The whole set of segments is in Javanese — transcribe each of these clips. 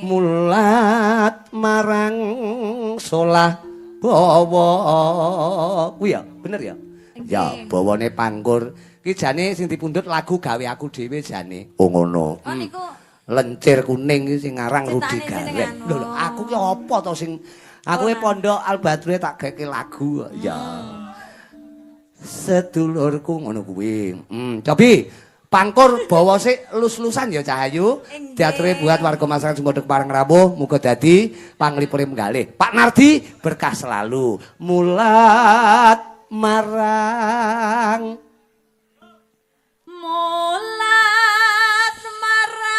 Mulat marang solah bawa. Kuwi ya, bener ya? Ya, bawane pangkur. Ki jane sing dipundhut lagu gawe aku dhewe jane. Oh ngono. Oh niku Lencir kuning iki sing ngarang Rudi Gareng. Lho lho, aku ki apa to sing aku pondok Al-Badru tak gawe lagu kok. Ya. Sedulurku ngono kuwi. Cobi pangkur bawa sik lus-lusan ya Cahayu. Diature buat warga masyarakat Sumedang Parang Rawuh muga dadi panglipure menggalih. Pak Nardi berkah selalu. Mulat marang mulat marang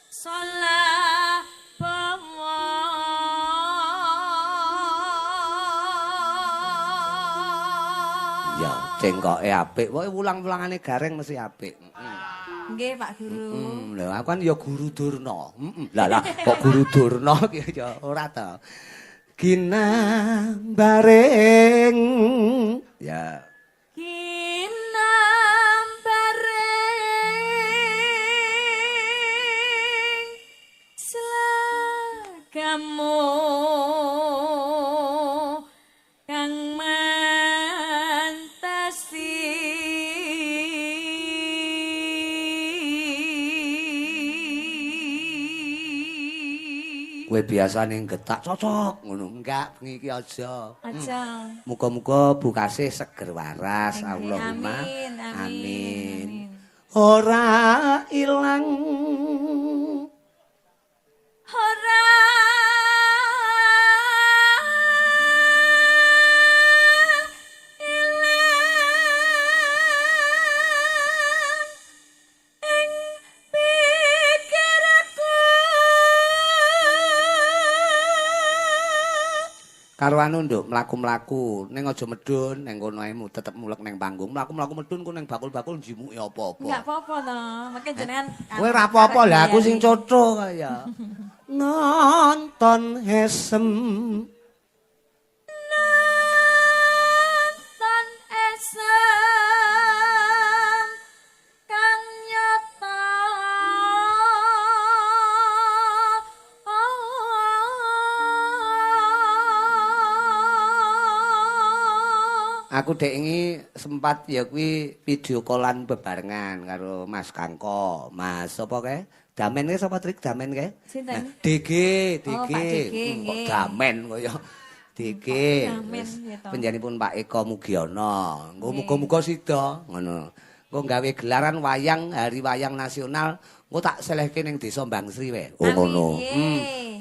solah bawa. Ya, cengkoke apik. Pokoke wulang-wulangane Gareng mesti apik. Nggih, Pak Guru. Lho, aku kan ya guru Durna. Lah lah, kok guru Durna ki ya ora ta. Ginambaring ya. Ginambaring slagamu kang mantesi. Kowe biasane getak cocok ngono. Enggak, bengi iki aja. Aja. Muga-muga Bu Kasih seger waras. Allahumma amin. Amin. Ora ilang. Ora ilang ing pikirku. Karo anu nduk, mlaku-mlaku ning aja medun ning kono ae tetep mulek ning panggung. Mlaku-mlaku medun ku ning bakul-bakul njimuki apa-apa. Enggak apa-apa to, mungkin jenengan kowe ora apa-apa lah aku sing cocok kaya. Nonton esem. Nonton esem kang nyata. Aku dek ingi sempat ya kuwi video callan bebarengan karo Mas Kangko, Mas sapa kae? Damen kae sapa Trik? Damen kae? Sinten? DG, DG. Oh, Pak DG, Kok Damen kaya DG. Panjenenganipun Pak Eko Mugiono. Engko muga-muga sida ngono. Engko gawe gelaran wayang Hari Wayang Nasional, engko tak selehke ning Desa Bangsri wae. Oh ngono.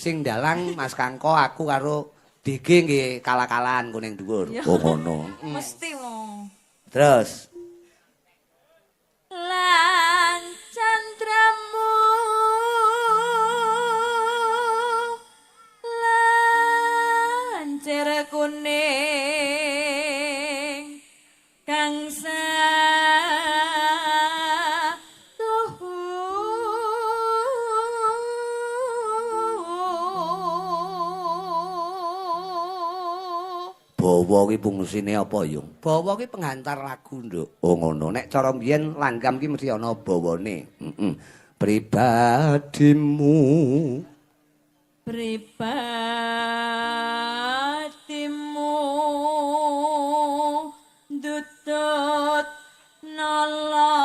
Sing dalang Mas Kangko, aku karo DG nggih kalah-kalahan ku ning dhuwur. Oh ngono. Mesti mo. Terus lan candramu lancir kuning kang satuhu. Bawa ki fungsine apa, Yung? Bawa ki penghantar lagu, Nduk. Oh ngono. Nek cara mbiyen langgam ki mesti ana bawane. Heeh. Pribadimu. Pribadimu dutut nala.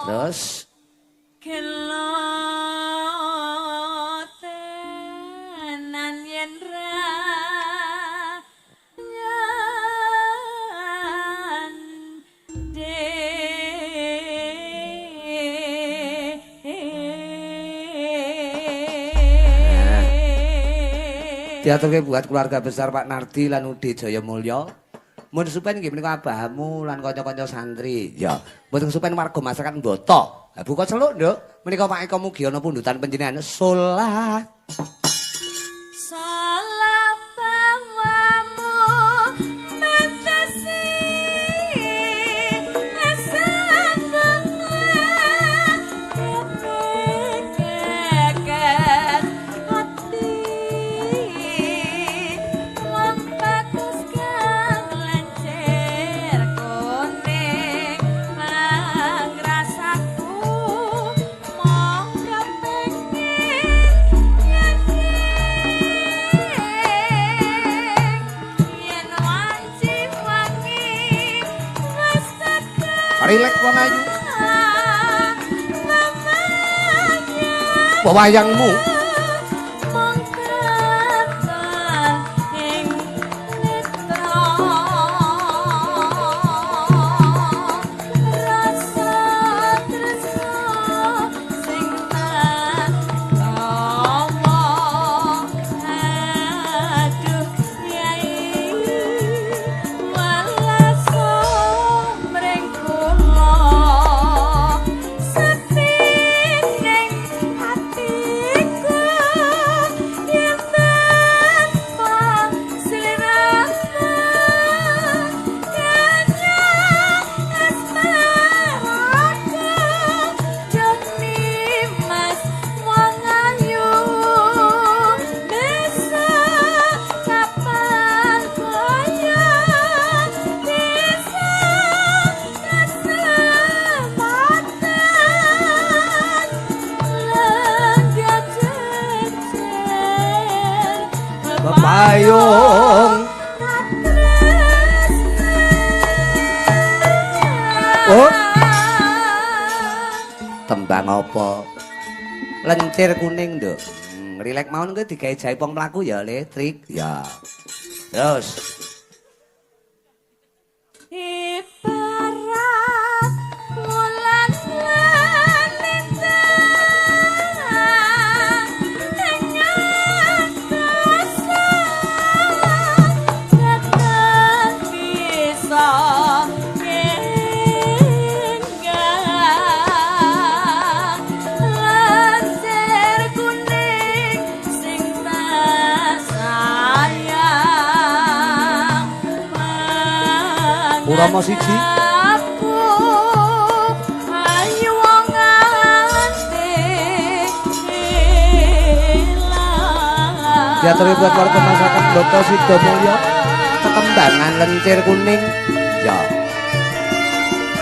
Terus diaturke buat keluarga besar Pak Nardi lan Udi Jayamulya. Mun supen nggih menika abahamu lan kanca-kanca santri. Ya, mboten supen warga masyarakat Mboto. Lah buka celuk, Nduk. Menika Pak Eko Mugiono pundutan panjenengan solah. Salah bawamu mentesi Rilek wong ayu. Wayangmu payung. Oh. Tembang apa? Lencir kuning, Nduk. Rilek mawon kuwi digawe jaipong mlaku ya, Le, trik. Ya. Terus ibarat wulan lintang dengan kesan datang bisa enggang lencir kuning sing tak sayang. Purama siji. Ayu wong ati ilang. Diaturi buat warga masyarakat Boto Sidomulyo, tetembangan lencir kuning. Ya.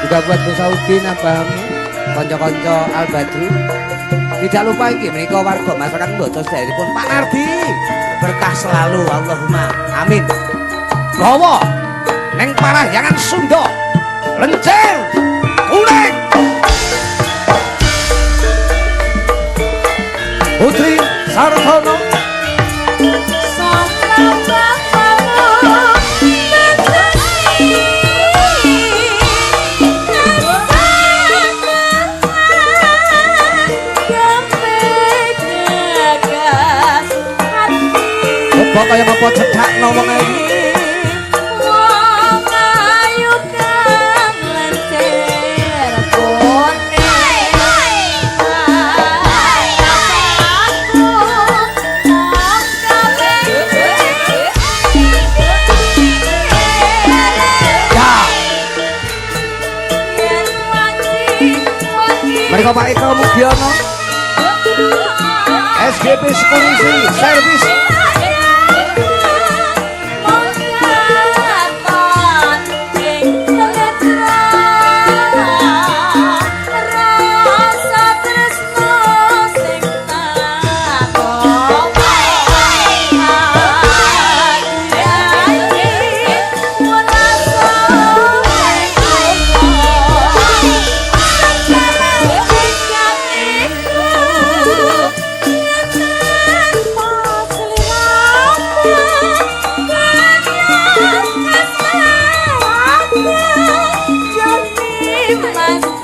Juga buat Bu Saudin, Abahmu, kanca-kanca Al Badru. Tidak lupa iki menika warga masyarakat Boto sedherepun Pak Nardi. Berkah selalu Allahumma. Amin. Gawa neng Parahyangan Sunda, lencir kuning. Putri Sartono. Coba kaya apa cethakno wong ayu. Wong ayu kang lencir kuning. Aku mung Ya. Mereka Pak Eko Mugiono, SGP Sekurisi Servis.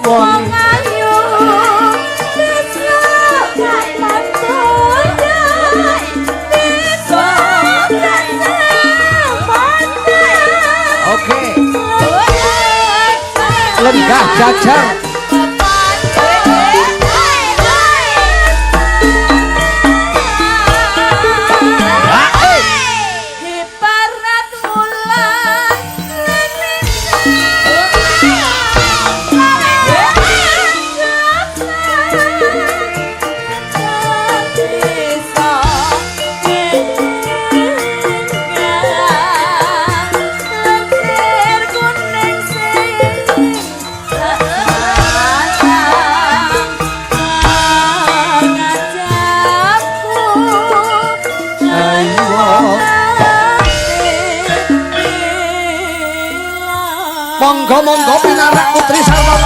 Wong ayu tresno kapan koyo bisa Oke. Lenggah jajar. Monggo monggo pinarak Putri Sartono.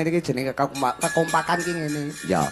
ngene iki jenenge kekompakan ki ngene. Ya.